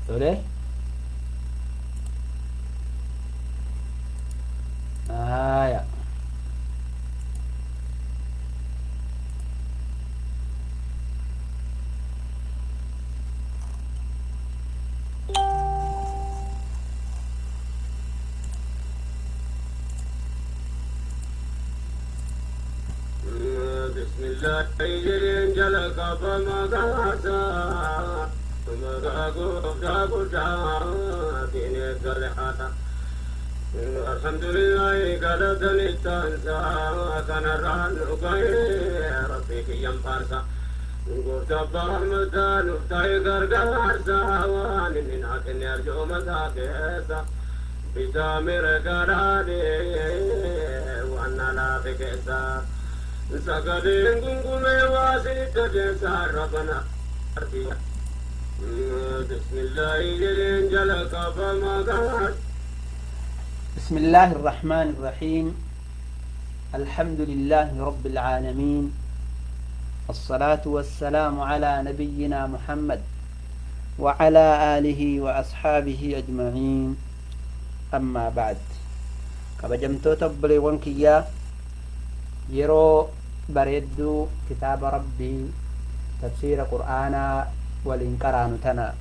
Tole. Aya. بسم الله جل جلك فما قاسا الحمد لله قالتني تنسى كان الرهن ربي ينفرسا قلت برحمة نفتح قرقارسا وان لكن يرجو مساكيسا بتامر قراني وانا لا بكيسا سقدين قنقمي واسي تدسا ربنا بسم الله جل فما قال. بسم الله الرحمن الرحيم. الحمد لله رب العالمين، الصلاة والسلام على نبينا محمد وعلى آله وأصحابه أجمعين، أما بعد. كبجمتو تبلي وانكيا يرو بريدو كتاب ربي تفسير قرآنا والإنكران تنا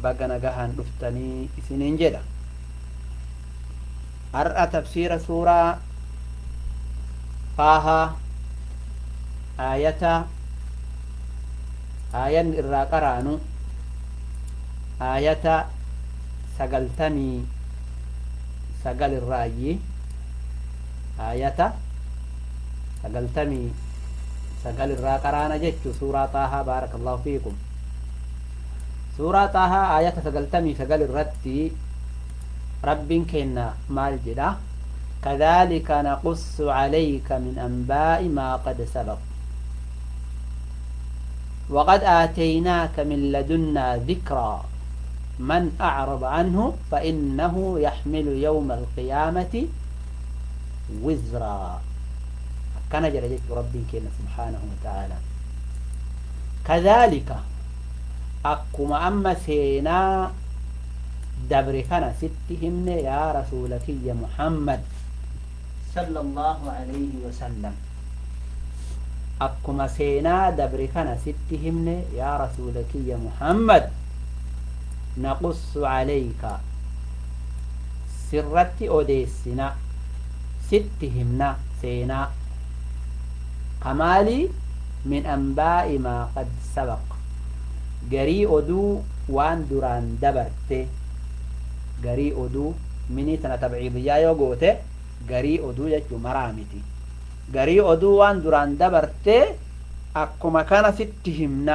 بقنا قهن رفتني سنين جدا. أرأى تفسير سورة طه آية آية الراقران آية سقلتني سقل الرأي آية سقلتني سقل الراقران جتش سورة طه. بارك الله فيكم. سورة طه آية سقلتني سقل الرتي رب كنا مال جدا. كذلك نقص عليك من أنباء ما قد سبق وقد آتيناك من لدنا ذكرا من أعرض عنه فإنه يحمل يوم القيامة وزرا. كان جل رب كنا سبحانه وتعالى. كذلك أقوم أما سينا دبر كان ستهم يا رسولك يا محمد صلى الله عليه وسلم. أكما سينا دبر كان ستهم يا رسولك يا محمد نقص عليك سرت أوديسنا ستهمنا سينا كمالي من أنباء ما قد سبق جري أدو وان دران دبرته garii oduu minii tana tabciidiyyaa yoo goote garii oduu jechuu maraa miti. Garii oduu waan duraan dabartee akkuma kana sitti himna.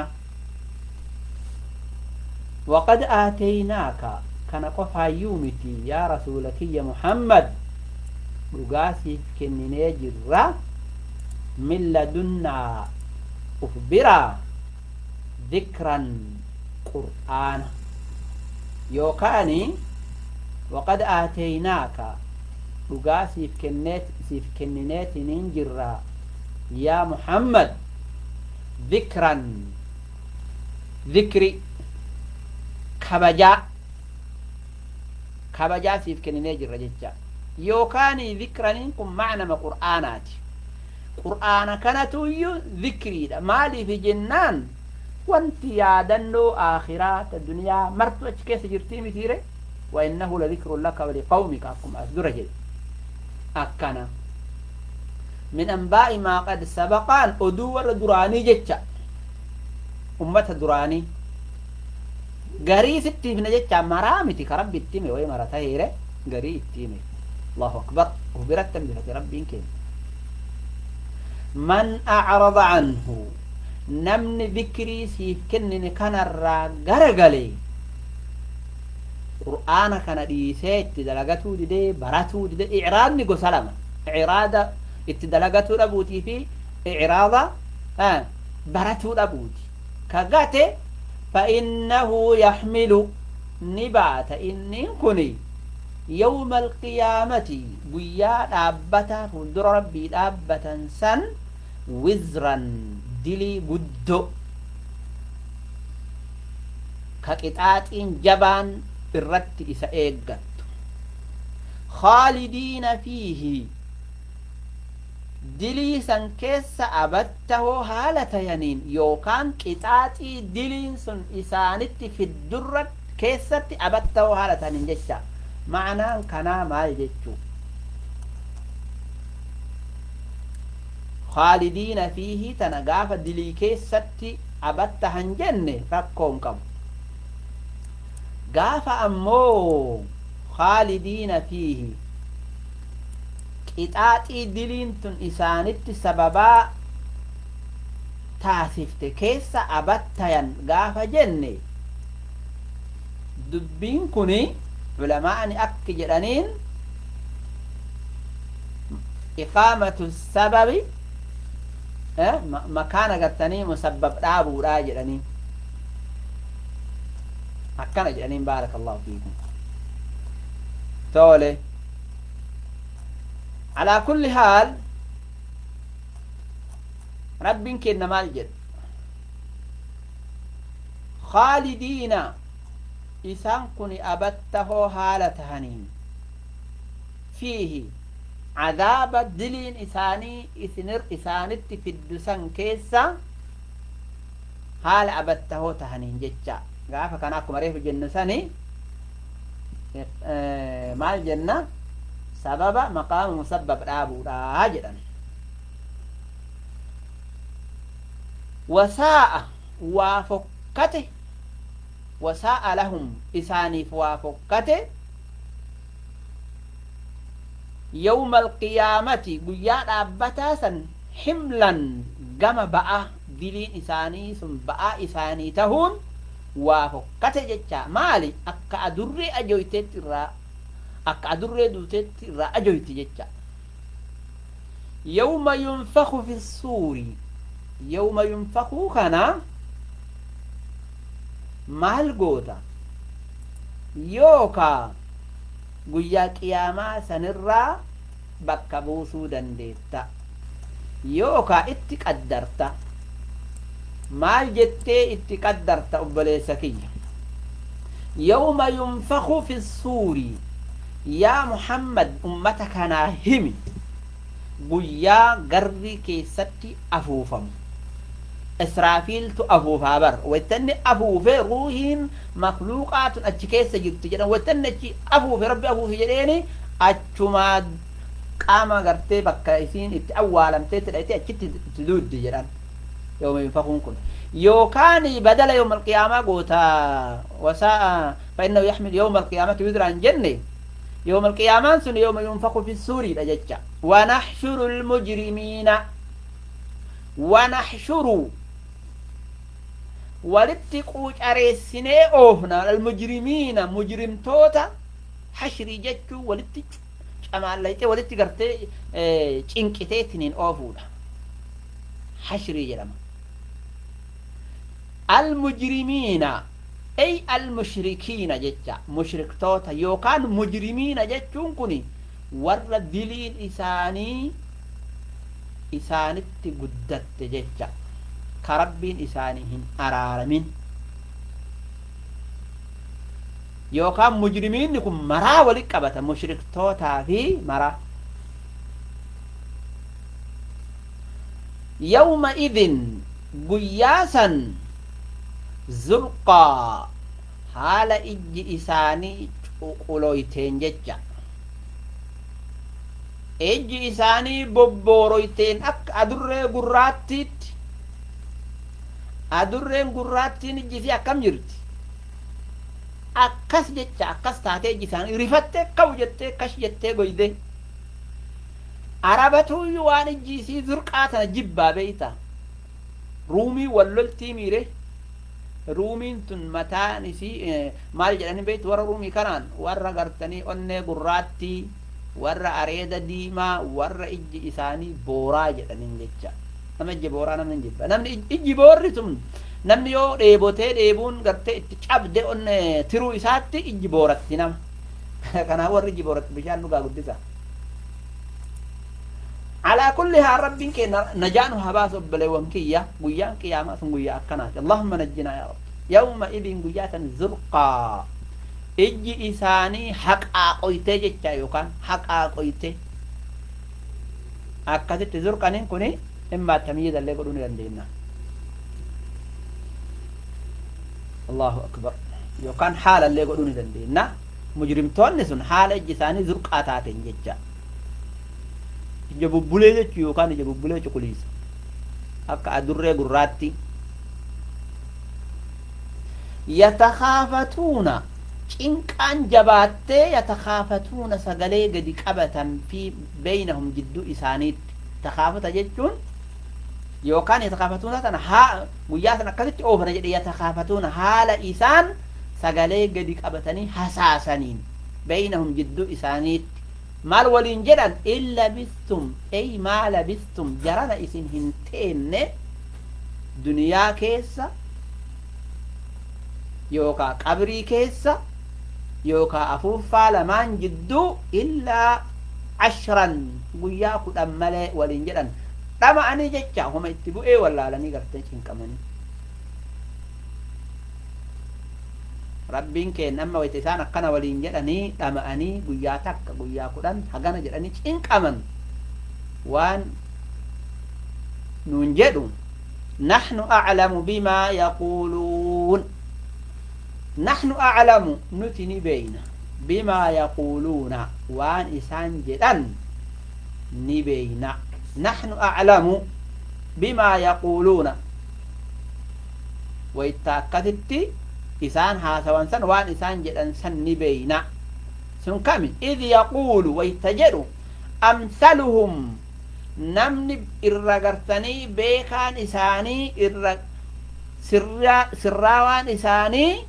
Waqad aataynaaka kana qofaayyuu miti yaa rasuula kiyya Muhammad dhugaa siif kenninee jirra min ladunnaa uf biraa dhikran qur'aana yookaani وقد آتيناك dhugaa siif kennineetiniin jirra yaa Muhammad dhikran dhikri kabajaa siif kenninee jirra jecha. Yookaan dhikraniin kun macnama qur'aanaati. Qur'aana kanatuyyuu dhikriidha. Maaliif jennaan wanti yaadannoo aakhiraa ta duniyaa martu achi keessa jirtii mitiire. وإنه لذكر لك ولقومك أكم أسدرجل أكنا من أنباء ما قد سبقان أدور دراني جتشا أمة دراني قري ستي من جتشا مرامتي كربي التيمي وهي مرتهيرة قري التيمي. الله أكبر وبرت من ربي كين من أعرض عنه نمن ذكري سيكنن كان الرا قرآن كان ديسه اتدلغتو ديده براتو ديده إعراض نيغو سلامة إعراض اتدلغتو ربوتي في إعراض براتو ربوتي كغاته فإنه يحمل نبات إني كني يوم القيامة قيا دابتا فندر ربي دابتا سن وزرا دلي قدو Ka qixaaxiin jabaan irratti isa eeggattu. Khaalidiina fiihi, dilii san keessa abattahoo haala tayaniin yookaan qixaaxii diliin sun isaanitti fiddurra keessatti abattahoo haala tayaniin jecha. Ma'anaan kanaa maal jechuu? Khaalidiina fiihi tana gaafa dilii keessatti abattahan jenne rakkoo hin qabu. Gaafa ammoo khaalidiina fiihi qixaaxii diliin tun isaanitti sababaa taasifte keessa abattayan gaafa jenne, dubbiin kuni culamaa'ni akki jedhaniin iqaamatu sababi makaana gartanii musabbab dhaabuudhaa jedhaniin, akkana jedhaniin. Baarakallahu fiikum. Tole, alaa kulli haal Rabbiin kenna maal jedhe? Khaalidiina, isaan kun abattahoo haala tahaniin, fiihi, cadaaba diliin isaanii isinir isaanitti fiddu san keessa haala abattahoo tahaniin jecha. Gaafa kana akkuma reefu jennu sani maal jenna? Sababa maqaama musabbab dhaabuudha jedhan. Wasaa'a, waa fokkate. Wasaa'a lahum, isaaniif waa fokkate. Yawma alqiyaamati, guyyaa dhaabbataa san, himlan, gama ba'a diliin isaanii sun ba'aa isaanii tahuun waa fokkate jecha. Maali? Akka adurree ajoyteetti irraa, akka adurree duuteetti irraa ajoyti jecha. Yawma yunfaku fi suuri, yawma yunfakuu kana maal goota? Yookaa guyyaa qiyaamaa sanirraa bakka buusuu dandeetta, yookaa itti qaddarta. Maal jettee itti qaddarta, obboleessa kiyya? Yawma yunfaku fi suuri, yaa Muhammad, ummata kanaa himi, guyyaa garri keessatti afuufamu. Israafiiltu afuufaa bar. Waytanni afuufe ruuhiin makluuqaatun achi keessa jirti jedhan. Waytanni achi afuufe, Rabbi afuufe jedheeni, achumaa qaama gartee bakka isiin itti awwaalamteetti dhayte achitti itti duuddi jedhan. Yawma yunfakuun kun yookaan badala yawma alqiyaamaa goota. Wasaa'a fa innahu yaxmil yawma alqiyaamati wizraan jenne, yawma alqiyaamaan sun yawma yunfaku fi suuriidha jecha. Wanaxshuru almujrimiina, wanaxshuru, walitti quucareessinee oofna, almujrimiina, mujrimtoota. Hashrii jechuu walitti camaallayxee, walitti gartee cinqiteetiniin oofuudha, hashrii jedhama. Almujrimiina ay almushrikiina jecha, mushriktoota yookaan mujrimiina jechuun kun warra diliin isaanii isaanitti guddatte jecha, ka Rabbiin isaanii hin araaramin. Yookaan mujrimiinni kun maraa walit qabata, mushriktootaa fi maraa. Yawma idin, guyyaa san, zurqaa, haala ijji isaanii cuquloyteen jecha, ijji isaanii bobbooroyteen akka adurree gurraattiitti. Adurreen gurraattiin ijji isii akkam jirti? Akkas jecha, akkas taatee ijji isaanii rifattee kawu jettee kash jettee goyde. Arabatuyyuu waan ijji isii zurqaa tana jibbaa beeyta. Ruumii walloltii miire. Ruumiin tun mataan isii maal jedhanii beektu? Warra Ruumii kanaan warra gartanii onnee gurraattii, warra areeda diimaa, warra ijji isaanii booraa jedhaniin jecha. Nama ijji booraa namni hin jibba. Namni ijji boorri sun, namni yoo dheebotee dheebuun gartee itti cabde onnee tiruu isaatti ijji booratti nama. Kanaaf warri ijji booratti bishaan dhugaa guddisa. Alaa kulli haal, Rabbiin keenya najaa nu haa baasu. Obboleewwan kiyya, guyyaan qiyaamaa sun guyyaa akkanaati. Allahumma najjinaa yaa Rabbi. Yawma idin guyyaa san zurqaa ijji isaanii haqaa qoytee jecha yookaan haqaa qoyte akkasitti zurqaniin kuni imma tamyiizallee godhuu ni dandeenya. Allahu akbar, yookaan haalallee godhuu ni dandeenya. Mujrimtoonni sun haala ijji isaanii zurqaa taateen jecha ija bubbulee jechuu yookaan ija bubbulee cuquliisa akka adurree gurraatti. Yatakhaafatuuna cinqaan jabaattee, yatakhaafatuuna sagalee gadi qabatan, fi beynahum jidduu isaaniitti. Takhaafata jechuun yookaan yatakhaafatuuna tana haa guyyaa sana akkasitti oofana jedhe. Yatakhaafatuuna haala isaan sagalee gadi qabatanii hasaasaniin, beynahum jidduu isaaniitti maal waliin jedhan? In labistum ey maa labistum, jarana isin hin teenne duniyaa keessa yookaa qabrii keessa yookaa afuuffaa lamaan jidduu illaa ashran guyyaa 10 malee waliin jedhan. Dhama'anii jecha homa itti bu'ee wallaalanii gartee cinqamanii. Rabbiin keenya amma wayta isaan akkana waliin jedhanii dhama'anii guyyaa takka guyyaa 10 hagana jedhanii cinqaman waan nuun jedhu: naxnu aclamu bimaa yaquuluun. Naxnu aclamu, nuti ni beeyna, bimaa yaquuluuna, waan isaan jedhan ni beeyna. Naxnu aclamu bimaa yaquuluuna, wayta akkasitti isaan haasawan san waan isaan jedhan san ni beeyna. Sun kami? Id yaquulu, wayta jedhu, amsaluhum, namni irra gartanii beekaan isaanii irra sirraawaan isaanii,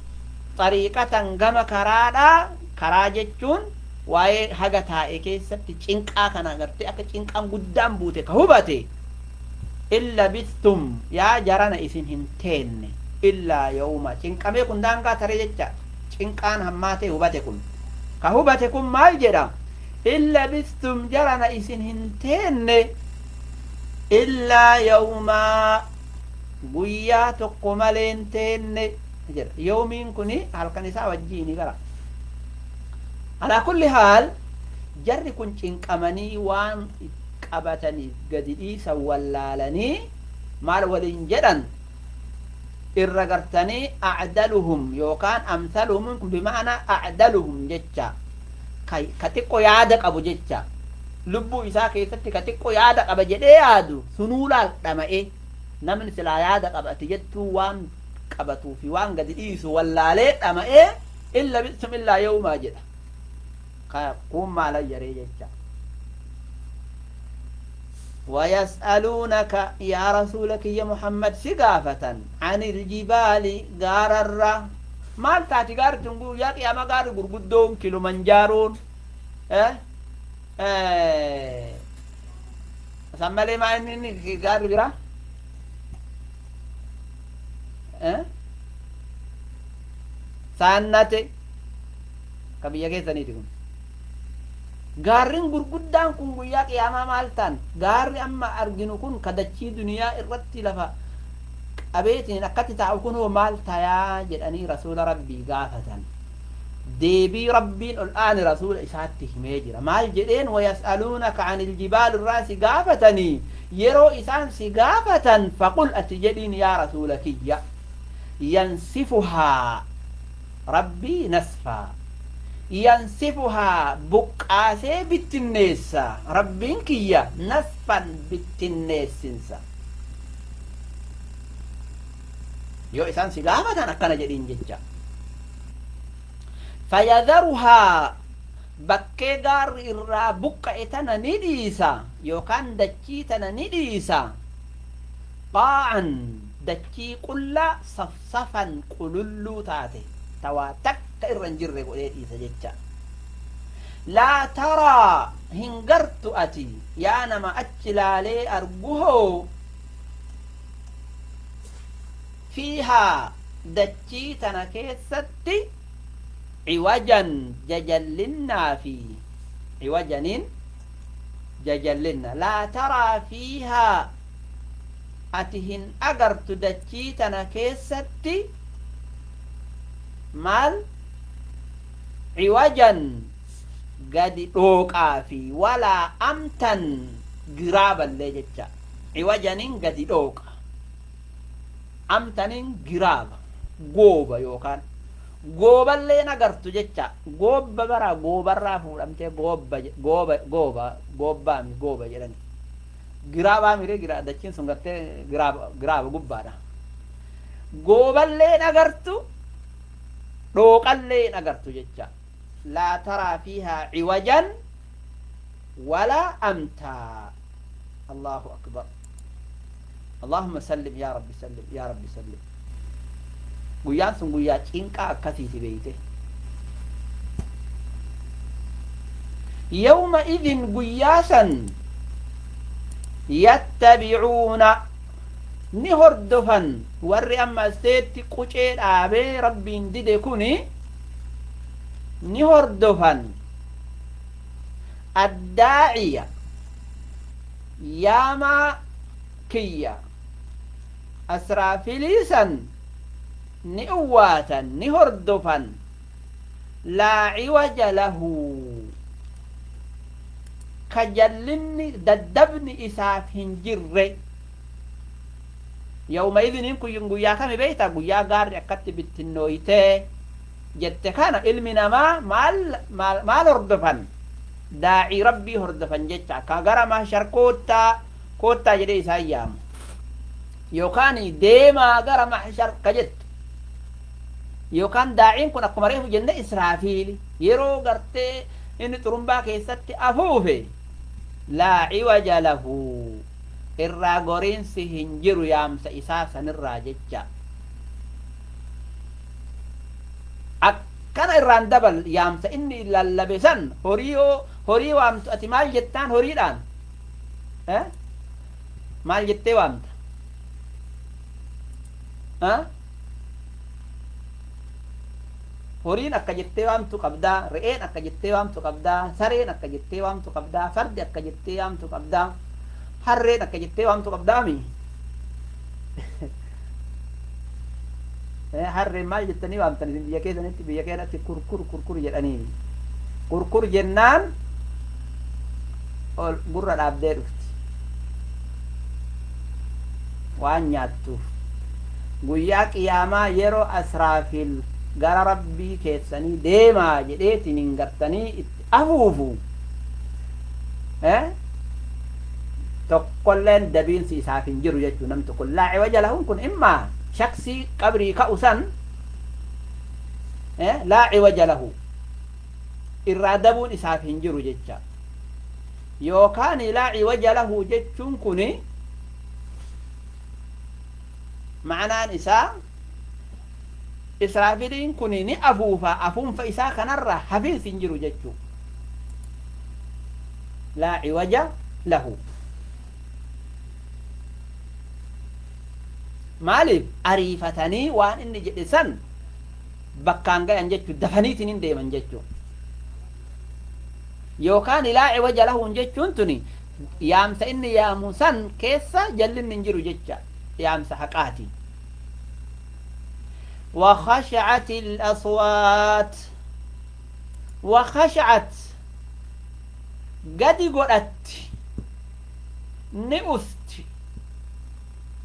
xariiqatan gama karaadha. Karaa jechuun waa'ee haga taa'e keessatti cinqaa kana gartee akka cinqaan guddaan buute ka hubate. In labistum, yaa jarana isin hin teenne, illaa yawma, cinqamee kun daangaa tare jecha cinqaan hammaatee hubate kun ka hubate kun maal jedha? In labistum, jarana isin hin teenne, illaa yawmaa, guyyaa tokko malee hin teenne jedha. Yawmiin kuni halkan isaa wajjiini gara. Alaa kulli haal jarri kun cinqamanii waan qabataniif gadi dhiisan wallaalanii maal waliin jedhan? Irra gartanii acdaluhum yookaan amsaluhum kun bima'anaa acdaluhum jecha ka xiqqo yaada qabu jecha lubbuu isaa keessatti ka xiqqo yaada qaba jedhee yaadu sunuu laal dhama'e. Namni silaa yaada qaba ati jettuu waan qabatuu fi waan gadi dhiisu wallaalee dhama'ee in labistum illaa yawmaa jedha. Kun maalan yaree jecha. ويسألونك يا رسولك يا محمد سقافة عن الجبال غاررة maal taati gaarri tun guyyaa qiyaama? Gaarri gurguddoon Kilimanjaaroon san malee maa inni gaarri biraa saannate ka biyya keessaniiti kun gaarrin gurguddaan kun guyyaa qiyaamaa maal ta'an? Gaarri amma arginu kun ka dachii duniyaa irratti lafa qabeetiin akkatti taa'u kun hoo maal tayaa jedhanii rasuula Rabbii gaafatan. Deebii Rabbiin ol aane rasuula isaatti himee jira. Maal jedheen? Wayas'aluunaka an iljibaal irraa si gaafatanii. Yeroo isaan si gaafatan, faqul, ati jedhiin yaa rasuula kiyya, yansifuhaa Rabbii nasfaa. Yansifuhaa buqqaasee bittinneessa Rabbiin kiyya, nasfan bittinneessinsa. Yoo isaan si gaafatan akkana jedhiin jecha. Fayadharuhaa, bakkee gaarri irraa buqqa'e tana ni dhiisa yookaan dachii tana ni dhiisa, qaa'an, dachii qullaa, safsafan, qululluu taate tawaa takka irra hin jirre godhee dhiisa jecha. Laa taraa, hin gartu ati yaa nama achi laalee arguhoo, fiihaa, dachii tana keessatti, ciwajan, jajallinnaa fi ciwajaniin jajallinna. Laa taraa fiihaa, ati hin agartu dachii tana keessatti. Maal ciwajan gadi dhooqaa fi walaa amtan giraaballee jecha. Ciwajanin gadi dhooqa, amtanin giraaba gooba yookaan gooballee agartu jecha. Goobba bara goobarraa fuudhamtee goobba gooba gooba goobbaami gooba jedhani giraabaa miree gira dachiin sun gartee giraaba giraaba gubbaadha. Gooballee agartu dhooqallee agartu jecha. Laa taraa fiihaa ciwajan walaa amtaa. Allahu akbar. Allahumma sallim yaa rabbi sallim yaa rabbi sallim. Guyyaan sun guyyaa cinqaa akkasiiti beeyte. Yawma idin guyyaa san yattabicuuna ni hordofan warri amma asteetti qucee dhaabee rabbiin dide kuni ni hordofan addaaciya yaamaa kiyya asraafiliisan ni uwwaatan ni hordofan. Laa ciwaja lahu ka jallinni daddabni isaaf hin jirre. Yawma idinin kun guyyaa kami beeyta? Guyyaa gaarri akkatti bittinnooytee jette kana ilmi namaa maal maal hordofan? Daacii rabbii hordofan jecha. Ka gara mahshar koottaa koottaa jedhee isaan yaamu yookaan deemaa gara mahshar ka jettu yookaan daaciin kun akkuma reefu jenne Israafiili yeroo gartee inni xurumbaa keessatti afuufe laa ciwaja lahu irraa goriinsi hin jiru yaamsa isaa sanirraa jecha. Akkana irraan dabal yaamsa inni lallabe san horii horii waamtu ati maal jettaan horiidhaan maal jettee waamta? Horiin akka jettee waamtu qabdaa, re'een akka jettee waamtu qabdaa, sareen akka jettee waamtu qabdaa, fardi akka jettee waamtu qabdaa, harreen akka jettee waamtu qabdaami. Harreen maal jettanii waamtan isin biyya keessanitti? Biyya keenyatti kurkur kurkur jedhaniini. Kurkur jennaan ol gurra dhaabdee dhufti waan nyaattuuf. Guyyaa qiyaamaa yeroo Asraafil gara rabbii keessanii deemaa jedheetiin hin gartanii itti afuufu tokkolleen dabiinsi isaaf hin jiru jechuu. Nam tokko laa ciwaja lahuun kun immaa shaksii qabrii ka'u san laa ciwaja lahu irraa dabuun isaaf hin jiru jecha, yookaan laa ciwaja lahu jechuun kuni ma'anaan isaa Israafiliin kun ni afuufa afuunfa isaa kanarraa hafiinsi hin jiru jechuu. Laa ciwaja lahu maaliif ariifatanii waan inni jedhe san bakkaan gayan jechuu, dafaniitiin hin deeman jechuu. Yookaan laa ciwaja lahuun jechuun tuni yaamsa inni yaamu san keessa jallinni hin jiru jecha, yaamsa haqaati. وخشعت الأصوات وخشعت قد قرأت نؤست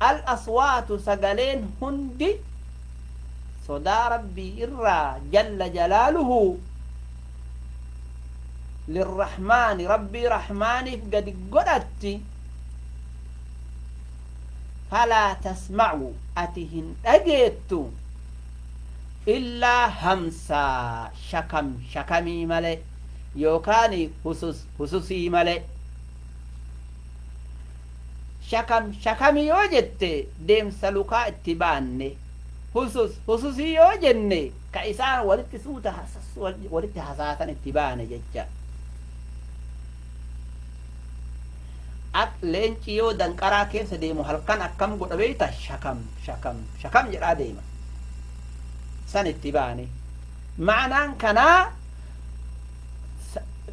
الأصوات سقلين هندي صدى ربي إرى جل جلاله للرحمن ربي رحمن قد قرأت فلا تسمعوا أتهن أجيت إلا همسا شكم شكمي ملي يوكاني هسوس هسوسي ملي. شكم شكمي يوجدت ديم سلوكا اتباني هسوس هسوسي يوجدني كإسان ولدت سوتا حسس ولدت حساسا اتباني ججا. Ak leenci yoo danqaraa keessa deemu halkan akkam godha beeyta? Shakam shakam shakam jedhaa deema san itti baane. Ma'anaan kanaa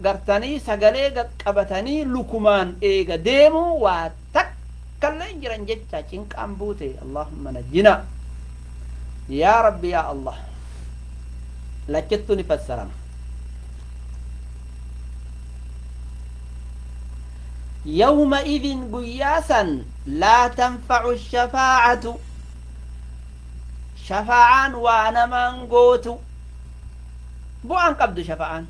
gartanii sagalee qaqqabatanii lukumaan eega deemu waa takkallee hin jiran jecha. Cinqaan buute. Allahumma najjina yaa rabbi yaa Allah. Lachittuu ni fassarama. Yawma idin guyyaa san laa tanfacu shafaacatu, shafaacaan waa namaan gootu, bu'aan qabdu. Shafa'aan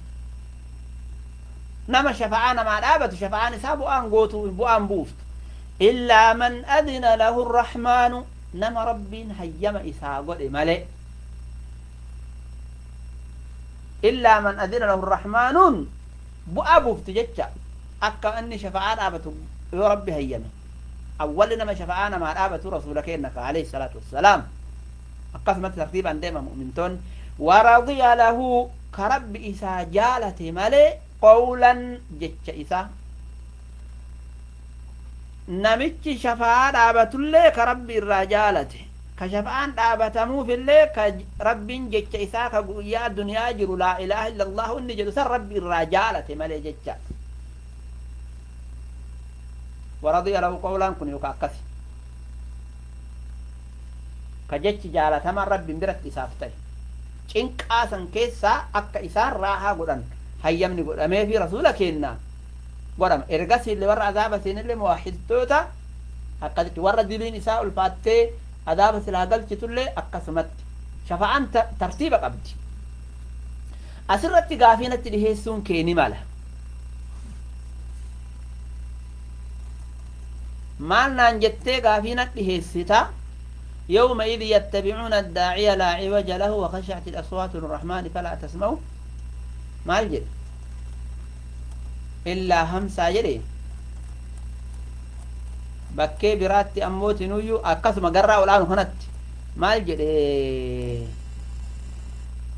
nama shafa'aa namaa dhaabatu, shafa'aan isaa bu'aan gootu, bu'aan buuftu. Illaa man adina lahu arrahmaanu, nama Rabbiin hayyama isaa godhe male. Illaa man adina lahu arrahmaanuun bu'aa buuftu jecha akka inni shafa'aa dhaabatu yoo Rabbi hayyame. Awwalli nama shafa'aa namaa dhaabatu rasuula keenna ka alayhi salaatu wassalaam. Akkasumatti tartiibaan deema mu'mintoonni. Waradiya lahu, ka Rabbi isaa jaalate malee, qawlan jecha isaa. Namichi shafa'aa dhaabatullee ka Rabbi irraa jaalate, ka shafa'aan dhaabatamuufillee ka Rabbiin jecha isaa ka guyyaa duniyaa jiru laa ilaaha illa allahu inni jedhu san Rabbi irraa jaalate malee jecha. Waradiya lahu qawlaan kun yookaa akkasi ka jechi jaalatamaan Rabbiin biratti isaaf ta'e, cinqaa san keessaa akka isaan raahaa godhan hayyamni godhameefi rasuula keenna godhama. Ergasiillee warra azaaba seenillee muwaaxidtoota akkasitti, warra diliin isaa ulfaattee azaaba silaa galchitullee akkasumatti. Shafa'aan tartiiba qabdi. Asirratti gaafii natti dhiheessuun kee ni mala. Maal naan jettee gaafii nat dhiheessita? يومئذ يتبعون الداعي لا عوج له وخشعت الأصوات للرحمن فلا تسمعوا maal jedhe? Illaa hamsaa jedhe. Bakkee biraatti ammootinuyyuu akkasuma garraa olaanu kanatti maal jedhe?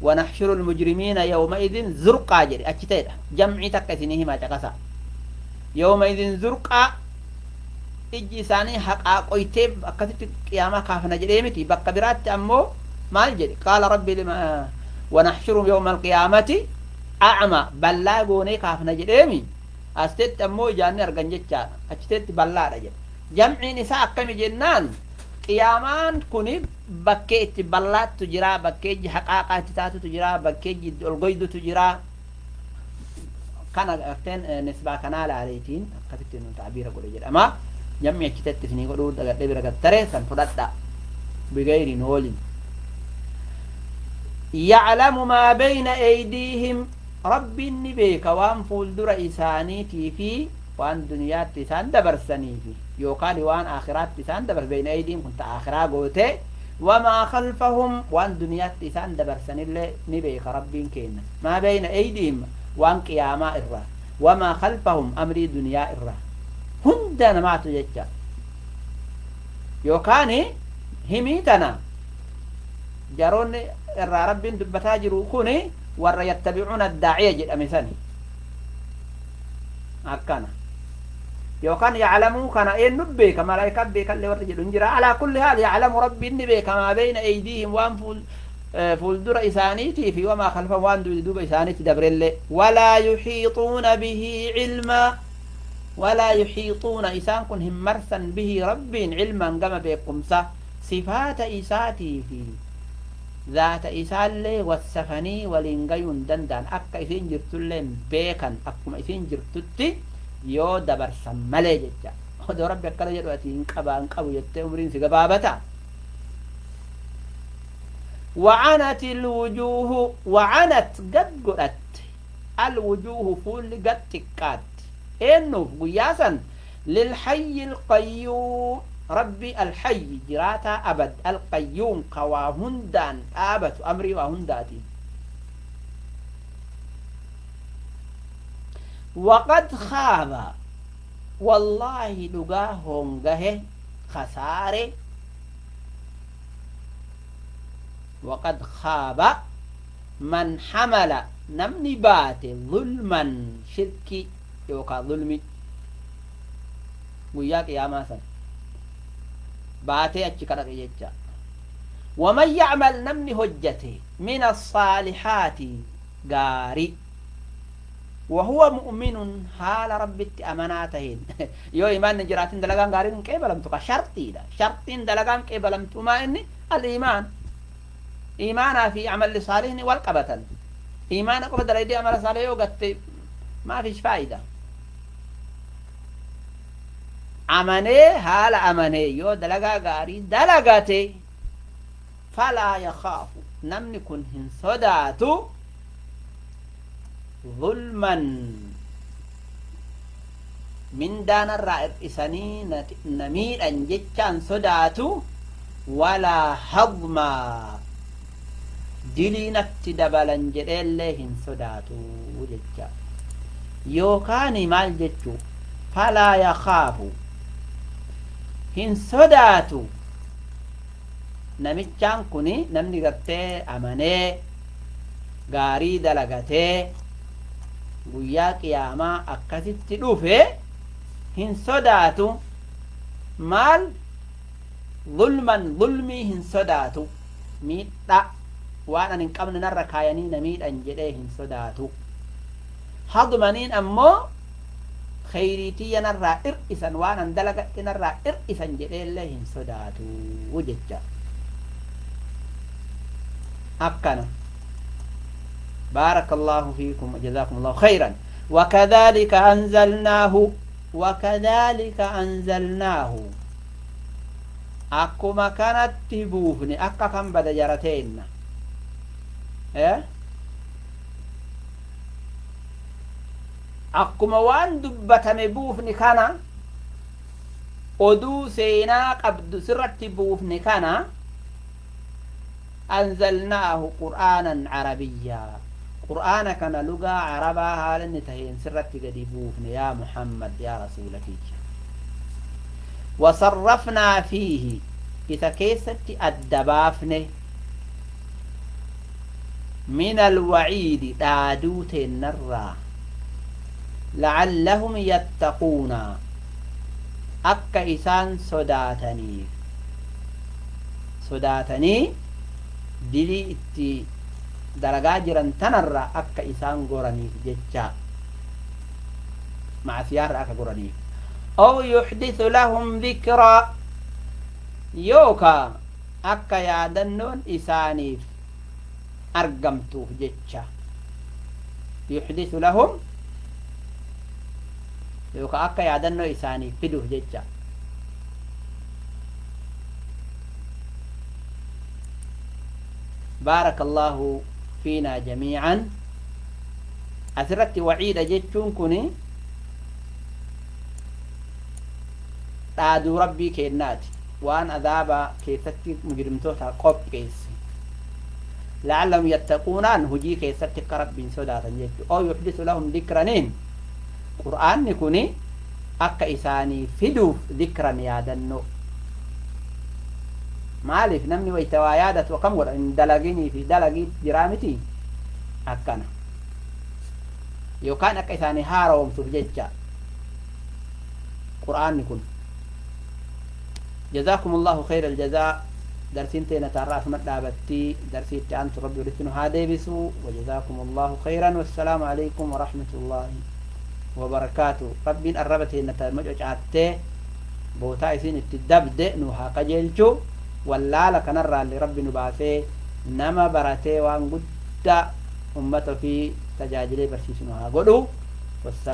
ونحشر المجرمين يومئذ زرقا jedhe achi ta'edha. Jamcii takka isinii himaa, caqasa. يومئذ زرقا, ijji isaanii haqaaqoytee akkasitti qiyaamaa kaafna jedhee miti? Bakka biraatti ammoo maal jedhe? قال رب لم ونحشرهم يوم القيامة أعمى, ballaa goonee kaafna jedheemi. Astetti ammoo ijaanni argan jechaadha, achitetti ballaadha jedhe. Jamciin isaa akkami jennaan, qiyaamaan kuni bakkee itti ballaattu jira, bakkee iji haqaaqaa itti taatutu jira, bakkee iji itti olgoydutu jira. Kana garteen nisbaa kanaa laaleetiin akkasitti nu ta'biira godhe jedhama. Jammi achitetti isinii godhuu dagadhee bira gattare san fudhadha bigayrin hoolin. يعلم ما بين أيديهم, Rabbiin ni beeka waan fuuldura isaaniitii fi waan duniyaatti isaan dabarsaniifi yookaan waan aakhiraatti isaan dabars. بين أيديهم kun ta aakhiraa goote. وما خلفهم, waan duniyaatti isaan dabarsanillee ni beeka Rabbiin kenna. ما بين أيديهم waan qiyaamaa irraa, وما خلفهم amrii duniyaa irraa hunda namaatu jecha. Yookaan himii tana jaroonni irraa Rabbiin dubbataa jiru kuni warra يتبعون الداعي jedhame sani akkana. Yookaan يعلم kana eenyu beeka? Malaayikaa beekallee warri jedhu hin jira. على كل حال يعلم, Rabbiin ni beeka ما بين أيديهم waan fuuldura isaaniitii fi وما خلفهم waan duuba isaaniitti dabrellee. ولا يحيطون به علما, ولا يحيطون isaan kun hin marsan, به Rabbiin, علما gama beekumsa. Sifaata isaatii fi zaata isaallee wassafanii waliin gayuu hin danda'an. Akka isiin jirtullee hin beekan, akkuma isiin jirtutti yoo dabarsan malee jecha. Odoo Rabbi akkana jedhu ati hin qabaa hin qabu jettee umriin si gabaabata. وعنت الوجوه, وعنت قد قدت, الوجوه fuulli gad xiqqaat. Eennuuf guyyaa? للحي القيوم, ربي الحي jiraataa abad, القيوم ka waa hundaan dhaabatu, amrii waa hundaatiin. وقد خاب, والله dhugaa hongahe, khasaare. وقد خاب من حمل, namni baate, ظلما shirki yookaan zulmi guyyaa qiyaamaa san baatee achi kadhaqe jecha. ومن يعمل, namni hojjate, من الصالحات gaarii, وهو مؤمن haala Rabbitti amanaa taheen. Yoo imaanni jiraatin dalagaan gaariin hin qeebalamtu ka shartiidha. Shartiin dalagaan qeebalamtu maa inni? الإيمان. Iimaanaa fi amalli saalihni wal qabatan. Iimaana qofa dalaydee amala saalih yoo gatte maafish faayida. Amanee haala amanee yoo dalagaa gaarii dalagate falaa yakhaafu, namni kun hin sodaatu zulman mindaanarraa hir'isanii na miidhan jechaan sodaatu, walaa hadmaa dilii natti dabalan jedheellee hin sodaatu jecha. Yookaan maal jechuu, falaa yakhaafu hin sodaatu namichaan kuni, namni gartee amanee gaarii dalagatee guyyaa qiyaamaa akkasitti dhufe hin sodaatu. Maal? Zulman, zulmii hin sodaatu, miidha waan an hin qabne narra kaayanii na miidhan jedhee hin sodaatu. Hadmaniin ammoo kheyriitiyya narraa ir'isan, waan an dalagadhe narraa ir'isan jedheellee hin sodaatu jecha. Akkana. بارك الله فيكم وجزاكم الله خيرا. وكذلك أنزلناه، وكذلك أنزلناه أكما كانت تبوفني أكا كم بدا جرتين إيه؟ أكما وان دبتم بوفني كان oduu seenaa qabdu sirratti buufne kana أنزلناه قرآنا عربيا، قرآن كان لغة عربا هالن تهين سرت قد بوفن يا محمد يا رسولك. وصرفنا فيه إذا كيست الدبافن من الوعيد دادوت النرى لعلهم يتقون، أكا إسان صداتني صداتني dilii itti dalagaa jiran tanarra akka isaan goraniif jecha, macsiyaarra akka goraniif. Aw yuxdisu lahum dhikraa, yookaa akka yaadannoon isaaniif argamtuuf jecha. Yuxdisu lahum yookaa akka yaadannoo isaaniif fiduuf jecha. بارك الله فينا جميعا. أسرت وعيد جتشون كوني تعدو ربي كينات وأن أذاب كيستي مجرمتوتا قب كيس لعلهم يتقون أن هجي كيستي قرب بن سودا أو يحدث لهم ذكرنين. قرآن كوني أكا إساني فدوف ذكرا يادنو. Maaliif namni wayta waa yaadatu akkam godha? Hin dalaginii fi dalagii jiraa miti akkana, yookaan akka isaanii haaromsuuf jecha qur'aanni kun. جزاكم الله خير الجزاء. درسين تينا تعرف مدابتي درسي أنت ربي ولتنو هاديبسو. وجزاكم الله خيرا والسلام عليكم ورحمة الله وبركاته. ربي قربت إن تمجعج عتة بوتا إسين التدبد نوها قجلتو ولا لك نرى اللي ربي نبعثه نما برته وان قد أمته في تجاجلي برسيسنوها قدو. والسلام.